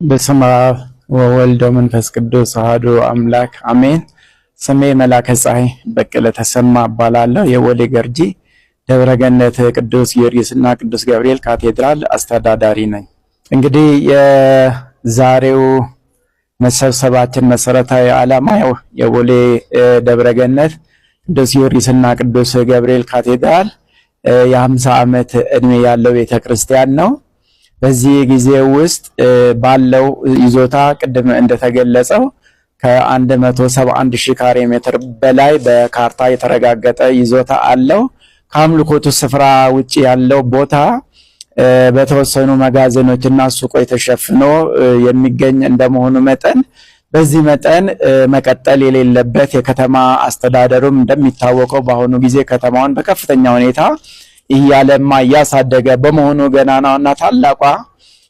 በስመ አብ ወወልድ ወመንፈስ ቅዱስ አሐዱ አምላክ አሜን። ስሜ መላከ ፀሐይ በቀለ ተሰማ እባላለሁ። የቦሌ ገርጂ ደብረገነት ቅዱስ ጊዮርጊስና ቅዱስ ገብርኤል ካቴድራል አስተዳዳሪ ነኝ። እንግዲህ የዛሬው መሰብሰባችን መሰረታዊ ዓላማ ያው የቦሌ ደብረገነት ቅዱስ ጊዮርጊስና ቅዱስ ገብርኤል ካቴድራል የ50 ዓመት ዕድሜ ያለው ቤተክርስቲያን ነው። በዚህ ጊዜ ውስጥ ባለው ይዞታ ቅድም እንደተገለጸው ከ171 ሺህ ካሬ ሜትር በላይ በካርታ የተረጋገጠ ይዞታ አለው። ከአምልኮቱ ስፍራ ውጭ ያለው ቦታ በተወሰኑ መጋዘኖችና ሱቆች ተሸፍኖ የሚገኝ እንደመሆኑ መጠን በዚህ መጠን መቀጠል የሌለበት፣ የከተማ አስተዳደሩም እንደሚታወቀው በአሁኑ ጊዜ ከተማውን በከፍተኛ ሁኔታ እያለማ እያሳደገ በመሆኑ ገናናውና ታላቋ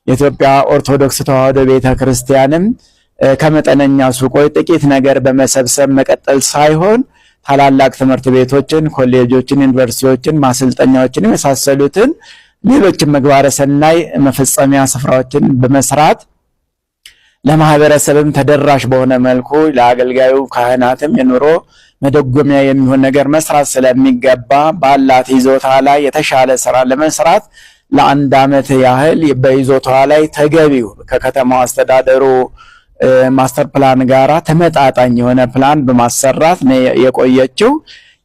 የኢትዮጵያ ኦርቶዶክስ ተዋሕዶ ቤተ ክርስቲያንም ከመጠነኛ ሱቆች ጥቂት ነገር በመሰብሰብ መቀጠል ሳይሆን ታላላቅ ትምህርት ቤቶችን፣ ኮሌጆችን፣ ዩኒቨርሲቲዎችን፣ ማሰልጠኛዎችን የመሳሰሉትን ሌሎችን ምግባረ ሰናይ መፈጸሚያ ስፍራዎችን በመስራት ለማህበረሰብም ተደራሽ በሆነ መልኩ ለአገልጋዩ ካህናትም የኑሮ መደጎሚያ የሚሆን ነገር መስራት ስለሚገባ ባላት ይዞታ ላይ የተሻለ ስራ ለመስራት ለአንድ ዓመት ያህል በይዞታዋ ላይ ተገቢው ከከተማው አስተዳደሩ master plan ጋራ ተመጣጣኝ የሆነ ፕላን በማሰራት ነው የቆየችው።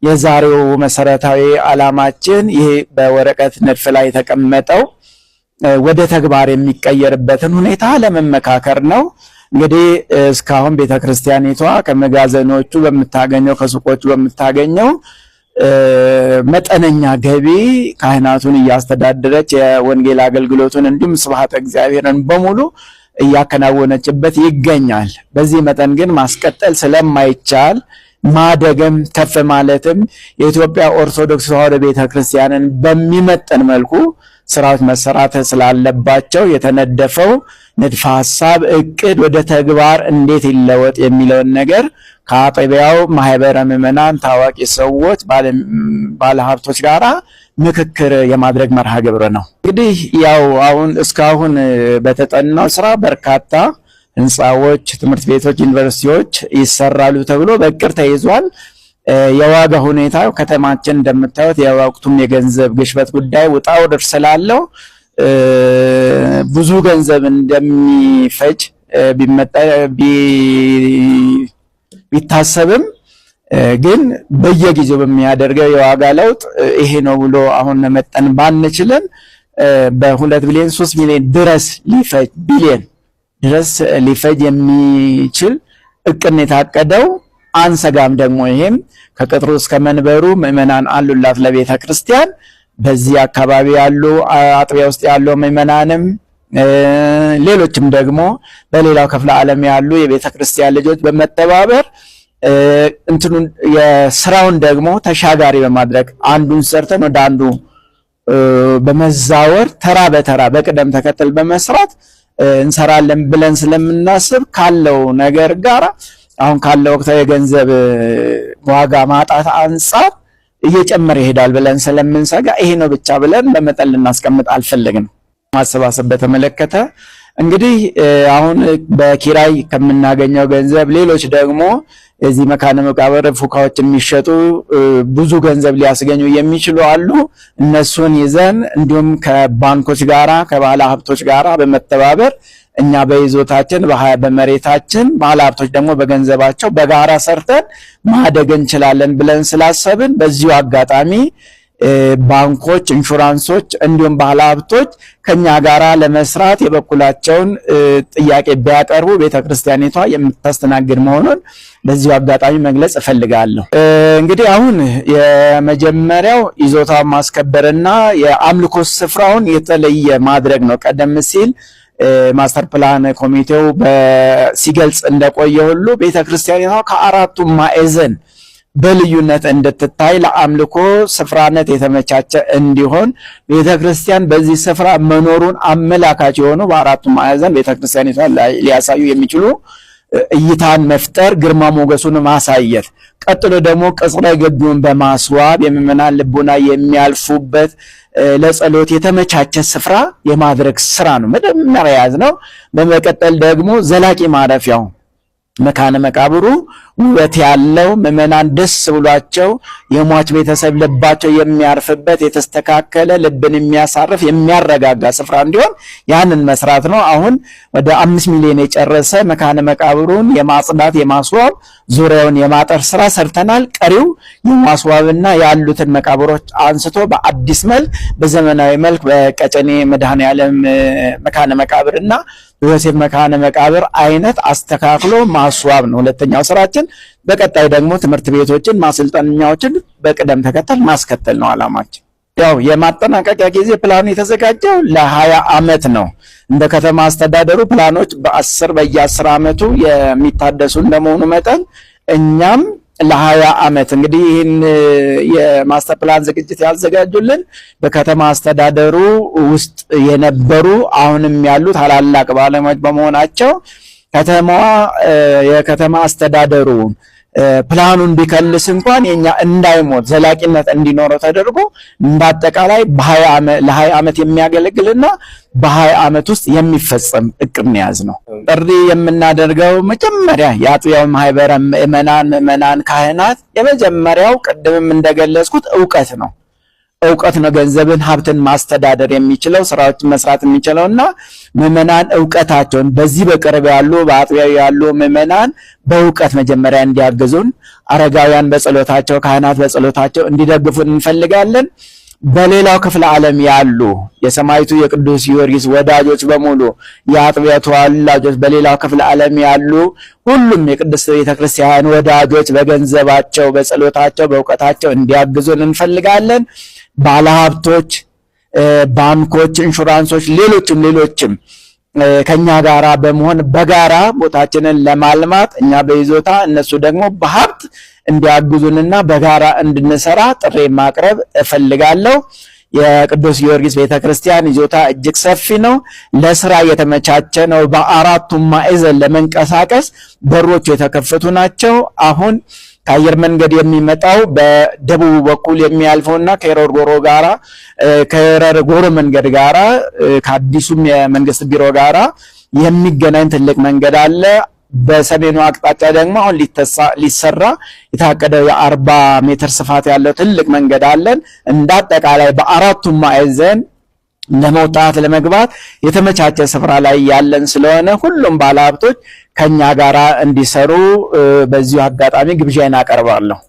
የዛሬው መሰረታዊ ዓላማችን ይሄ በወረቀት ንድፍ ላይ የተቀመጠው ወደ ተግባር የሚቀየርበትን ሁኔታ ለመመካከር ነው። እንግዲህ እስካሁን ቤተክርስቲያኒቷ ከመጋዘኖቹ በምታገኘው፣ ከሱቆቹ በምታገኘው መጠነኛ ገቢ ካህናቱን እያስተዳደረች የወንጌል አገልግሎቱን እንዲሁም ስብሐተ እግዚአብሔርን በሙሉ እያከናወነችበት ይገኛል። በዚህ መጠን ግን ማስቀጠል ስለማይቻል ማደግም ከፍ ማለትም የኢትዮጵያ ኦርቶዶክስ ተዋሕዶ ቤተክርስቲያንን በሚመጥን መልኩ ስራዎች መሰራት ስላለባቸው የተነደፈው ንድፈ ሐሳብ እቅድ ወደ ተግባር እንዴት ይለወጥ የሚለውን ነገር ከአጥቢያው ማህበረ ምዕመናን፣ ታዋቂ ሰዎች፣ ባለሀብቶች ጋራ ምክክር የማድረግ መርሃ ግብር ነው። እንግዲህ ያው አሁን እስካሁን በተጠናው ስራ በርካታ ህንፃዎች፣ ትምህርት ቤቶች፣ ዩኒቨርሲቲዎች ይሰራሉ ተብሎ በእቅድ ተይዟል። የዋጋ ሁኔታ ከተማችን እንደምታዩት የወቅቱም የገንዘብ ግሽበት ጉዳይ ውጣ ውረድ ስላለው ብዙ ገንዘብ እንደሚፈጅ ቢታሰብም ግን በየጊዜው በሚያደርገው የዋጋ ለውጥ ይሄ ነው ብሎ አሁን መመጠን ባንችልም በ2 ቢሊዮን 3 ሚሊዮን ድረስ ሊፈጅ ቢሊዮን ድረስ ሊፈጅ የሚችል እቅድ ነው የታቀደው። አንሰጋም ደግሞ ይሄም ከቅጥሩ እስከ መንበሩ ምዕመናን አሉላት ለቤተ ክርስቲያን። በዚህ አካባቢ ያሉ አጥቢያ ውስጥ ያሉ ምዕመናንም ሌሎችም ደግሞ በሌላው ክፍለ ዓለም ያሉ የቤተ ክርስቲያን ልጆች በመተባበር እንትኑን የስራውን ደግሞ ተሻጋሪ በማድረግ አንዱን ሰርተን ወደ አንዱ በመዛወር ተራ በተራ በቅደም ተከተል በመስራት እንሰራለን ብለን ስለምናስብ ካለው ነገር ጋር አሁን ካለው ወቅታዊ የገንዘብ ዋጋ ማጣት አንጻር እየጨመረ ይሄዳል ብለን ስለምንሰጋ ይሄ ነው ብቻ ብለን በመጠን ልናስቀምጥ አልፈለግንም። ማሰባሰብ በተመለከተ እንግዲህ አሁን በኪራይ ከምናገኘው ገንዘብ ሌሎች ደግሞ የዚህ መካነ መቃብር ፉካዎች የሚሸጡ ብዙ ገንዘብ ሊያስገኙ የሚችሉ አሉ። እነሱን ይዘን እንዲሁም ከባንኮች ጋራ ከባለ ሀብቶች ጋራ በመተባበር እኛ በይዞታችን በመሬታችን ባለ ሀብቶች ደግሞ በገንዘባቸው በጋራ ሰርተን ማደግ እንችላለን ብለን ስላሰብን በዚሁ አጋጣሚ ባንኮች፣ ኢንሹራንሶች እንዲሁም ባለ ሀብቶች ከኛ ጋራ ለመስራት የበኩላቸውን ጥያቄ ቢያቀርቡ ቤተክርስቲያኒቷ የምታስተናግድ መሆኑን በዚሁ አጋጣሚ መግለጽ እፈልጋለሁ። እንግዲህ አሁን የመጀመሪያው ይዞታውን ማስከበርና የአምልኮ ስፍራውን የተለየ ማድረግ ነው። ቀደም ሲል master plan ኮሚቴው ሲገልጽ እንደቆየ ሁሉ ቤተክርስቲያኒቷ ከአራቱ ማዕዘን በልዩነት እንድትታይ፣ ለአምልኮ ስፍራነት የተመቻቸ እንዲሆን፣ ቤተክርስቲያን በዚህ ስፍራ መኖሩን አመላካች የሆኑ በአራቱ ማዕዘን ቤተክርስቲያኒቷን ሊያሳዩ የሚችሉ እይታን መፍጠር፣ ግርማ ሞገሱን ማሳየት፣ ቀጥሎ ደግሞ ቅጽረ ግቢውን በማስዋብ የምዕመናን ልቦና የሚያልፉበት ለጸሎት የተመቻቸ ስፍራ የማድረግ ስራ ነው መጀመሪያ የያዝነው። በመቀጠል ደግሞ ዘላቂ ማረፊያው መካነ መቃብሩ ውበት ያለው፣ ምዕመናን ደስ ብሏቸው የሟች ቤተሰብ ልባቸው የሚያርፍበት፣ የተስተካከለ፣ ልብን የሚያሳርፍ፣ የሚያረጋጋ ስፍራ እንዲሆን ያንን መስራት ነው። አሁን ወደ 5 ሚሊዮን የጨረሰ መካነ መቃብሩን የማጽዳት፣ የማስዋብ፣ ዙሪያውን የማጠር ስራ ሰርተናል። ቀሪው የማስዋብና ያሉትን መቃብሮች አንስቶ በአዲስ መልክ፣ በዘመናዊ መልክ በቀጨኔ መድኃኔዓለም መካነ መቃብርና በዮሴፍ መካነ መቃብር አይነት አስተካክሎ ማስዋብ ነው ሁለተኛው ስራችን። በቀጣይ ደግሞ ትምህርት ቤቶችን፣ ማሰልጠኛዎችን በቅደም ተከተል ማስከተል ነው አላማችን። ያው የማጠናቀቂያ ጊዜ ፕላኑ የተዘጋጀው ለ20 ዓመት ነው። እንደ ከተማ አስተዳደሩ ፕላኖች በየ10 ዓመቱ የሚታደሱ እንደመሆኑ መጠን እኛም ለ20 ዓመት እንግዲህ ይህን የ master plan ዝግጅት ያዘጋጁልን በከተማ አስተዳደሩ ውስጥ የነበሩ፣ አሁንም ያሉ ታላላቅ ባለሙያዎች በመሆናቸው ከተማዋ የከተማ አስተዳደሩ ፕላኑን ቢከልስ እንኳን የኛ እንዳይሞት፣ ዘላቂነት እንዲኖረው ተደርጎ እንዳጠቃላይ ለ20 ዓመት የሚያገለግልና በ20 ዓመት ውስጥ የሚፈጸም እቅድ ነው የያዝነው። ጥሪ የምናደርገው መጀመሪያ የአጥቢያው ማህበረ ምዕመናን፣ ካህናት፣ የመጀመሪያው ቅድምም እንደገለጽኩት እውቀት ነው። እውቀት ነው ገንዘብን፣ ሀብትን ማስተዳደር የሚችለው፣ ስራዎችን መስራት የሚችለው። እና ምዕመናን እውቀታቸውን፣ በዚህ በቅርብ ያሉ፣ በአጥቢያው ያሉ ምዕመናን በእውቀት መጀመሪያ እንዲያግዙን፣ አረጋውያን በጸሎታቸው፣ ካህናት በጸሎታቸው እንዲደግፉን እንፈልጋለን። በሌላው ክፍለ ዓለም ያሉ የሰማዕቱ የቅዱስ ጊዮርጊስ ወዳጆች በሙሉ፣ የአጥቢያው ተወላጆች፣ በሌላው ክፍለ ዓለም ያሉ ሁሉም የቅድስት ቤተክርስቲያን ወዳጆች በገንዘባቸው፣ በጸሎታቸው፣ በእውቀታቸው እንዲያግዙን እንፈልጋለን። ባለሀብቶች፣ ባንኮች፣ ኢንሹራንሶች፣ ሌሎችም ሌሎችም ከኛ ጋራ በመሆን በጋራ ቦታችንን ለማልማት እኛ በይዞታ እነሱ ደግሞ በሀብት እንዲያግዙንና በጋራ እንድንሰራ ጥሪ ማቅረብ እፈልጋለሁ። የቅዱስ ጊዮርጊስ ቤተክርስቲያን ይዞታ እጅግ ሰፊ ነው። ለስራ የተመቻቸ ነው። በአራቱም ማዕዘን ለመንቀሳቀስ በሮቹ የተከፈቱ ናቸው። አሁን ከአየር መንገድ የሚመጣው በደቡብ በኩል የሚያልፈውና ከኤረር ጎሮ ጋራ፣ ከኤረር ጎሮ መንገድ ጋራ፣ ከአዲሱም የመንግስት ቢሮ ጋራ የሚገናኝ ትልቅ መንገድ አለ። በሰሜኑ አቅጣጫ ደግሞ አሁን ሊሰራ የታቀደው የ40 ሜትር ስፋት ያለው ትልቅ መንገድ አለን። እንደ አጠቃላይ በአራቱም ማዕዘን ለመውጣት ለመግባት የተመቻቸ ስፍራ ላይ ያለን ስለሆነ ሁሉም ባለሀብቶች ከኛ ጋራ እንዲሰሩ በዚሁ አጋጣሚ ግብዣዬን አቀርባለሁ።